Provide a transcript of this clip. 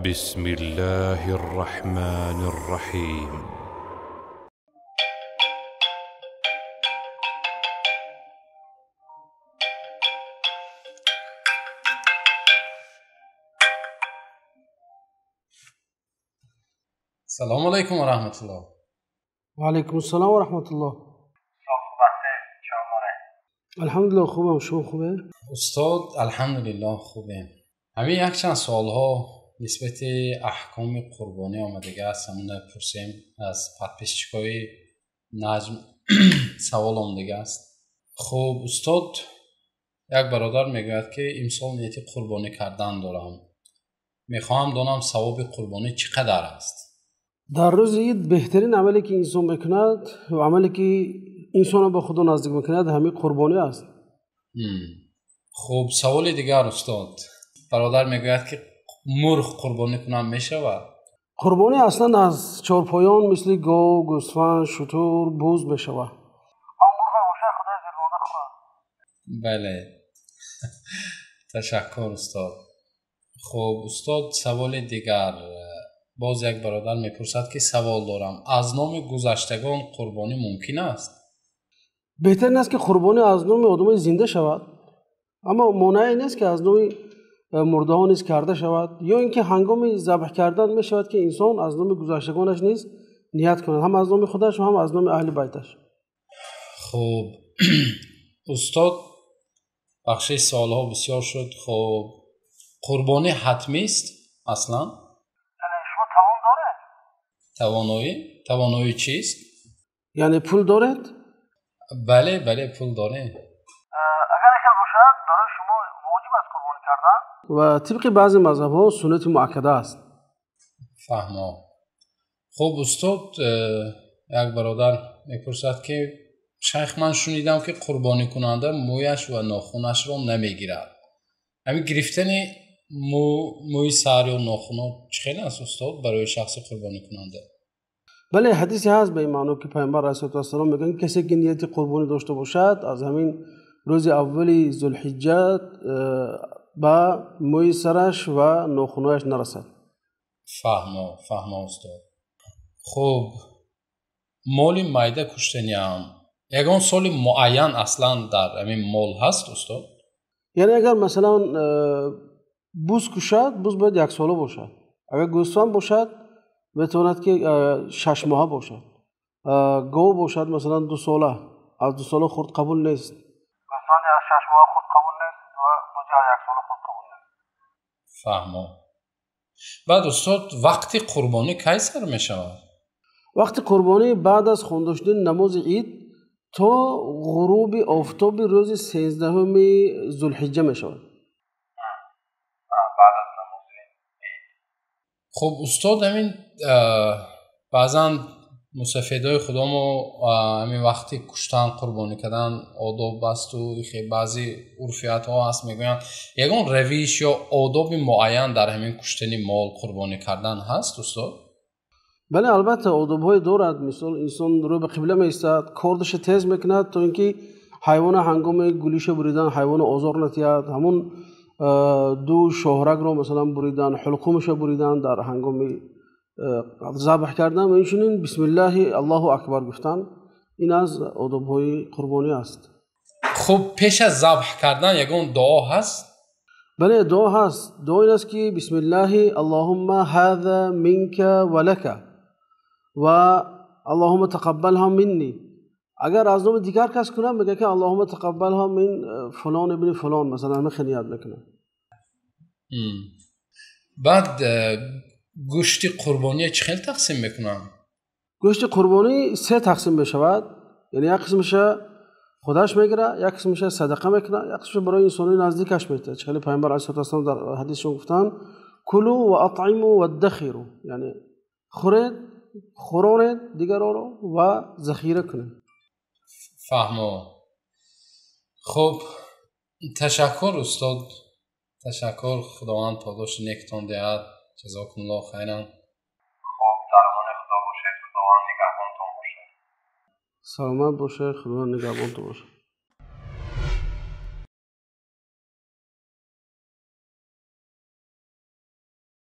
بسم الله الرحمن الرحيم. سلام علیکم و رحمت الله. و علیکم السلام و رحمت الله. الحمدلله خوبم، شما خوبه؟ استاد الحمدلله خوبیم. همین یک چند سوالها نسبت احکام قربانی آمدگی است، همون پرسیم از подписчик های نجم سوال آمدگی است. خب استاد، یک برادر میگوید که امسال نیت قربانی کردن دارم، میخواهم دانم ثواب قربانی چقدر است. در روز عید بهترین عملی که انسان میکند و عملی که انسان با خدا نزدیک میکند همین قربانی است. خب سوال دیگر استاد، برادر میگوید که مرغ قربانی کنم میشود؟ قربانی اصلا از چهارپایان مثل گاو، گوسفند، شتر، بز میشود. بله. تشکر استاد. خب استاد سوال دیگر، باز یک برادر میپرسد که سوال دارم، از نام گذشتگان قربانی ممکن است؟ بهتر این است که قربانی از نام آدمای زنده شود، اما مانعی نیست که از نام مرده ها نیز کرده شود، یا اینکه هنگام ذبح کردن می شود که انسان از نام گذشتگانش نیز نیت کند، هم از نام خودش و هم از نام اهل بیتش. خب استاد بخش سوال ها بسیار شد. خب قربانی حتمی است اصلا؟ توانایی؟ توانایی چیست؟ یعنی پول دارد؟ بله بله پول داره. اگر اخیر باشد برای شما واجب است قربانی کردن و طبق بعضی مذهب ها سنت مؤکده است. فهمم. خب استاد یک برادر میپرسد که شیخ من شنیدم که قربانی کننده مویش و ناخونش را نمیگیرد. همین گرفتن موی سر یا ناخون چه خیلی است استاد برای شخص قربانی کننده؟ بله حدیثی هست به این معنا که پیامبر علیه السلام میگن کسی که نیت قربانی داشته باشد از همین روز اول ذوالحجه با موی سرش و ناخونش نرسد. فهمم استاد. خب مال میده کشتنی هم یگان سال معین اصلا در همین مال هست استاد؟ یعنی اگر مثلا بز کشد، بز باید یک ساله باشد. اگر گوسفند باشد میتواند که 6 ماهه باشد. گاو باشد مثلا 2 ساله، از 2 ساله خورد قبول نیست. گوسفند از 6 ماهه خود قبول نیست و بز از 1 ساله خود قبول نیست. فهمم. بعد استاد وقتی قربانی کی سر میشود؟ وقت قربانی بعد از خوانده شدن نماز عید تا غروب آفتاب روز 13 ذوالحجه میشود. خب استاد همین بعضا مسافدای خودمو همین وقتی کشتن قربانی کردن آداب است و بعضی عرفیت ها هست، میگویند یگان روش یا آداب معین در همین کشتن مال قربانی کردن هست استاد؟ بله البته آداب های دارد. مثال انسان رو به قبله میایستد، کردش تیز میکند تا اینکه حیوان هنگام گولیش بریدن حیوان آزار نتیاد، همون دو شهرک رو مثلا بریدن، حلقومش رو بریدن در هنگام ذبح کردن و اینچنین بسم الله الله اکبر گفتن، این از آداب‌های قربانی است. خب پیش از ذبح کردن یگان دعا هست؟ بله دعا هست. دعا این است که بسم الله اللهم هذا منك ولك و اللهم تقبلها مني. اگر از نام دیگر کس کنم میگه که اللهم تقبلها من فلان ابن فلان، مثلا همه خیلی یاد میکنم. بعد گوشت قربانی چه خیلی تقسیم میکنن؟ گوشت قربانی 3 تقسیم میشود، یعنی یک قسمش خودش میگیره، یک قسمش صدقه میکنه، یک قسمش برای انسانای نزدیکش میده. چه خیلی پیامبر علیه السلام در حدیثشون گفتن کلوا و اطعموا وادخروا، یعنی خورید، خورانید دیگران رو و ذخیره کنید. فهمم. خب تشکر استاد، تشکر، خداوند پاداش نیکتان دهد. جزاکم الله خیرا. خب در امان خدا باشید، خداوند نگهبانتان باشد. سلامت باشه، خداوند نگهبانتان باشه.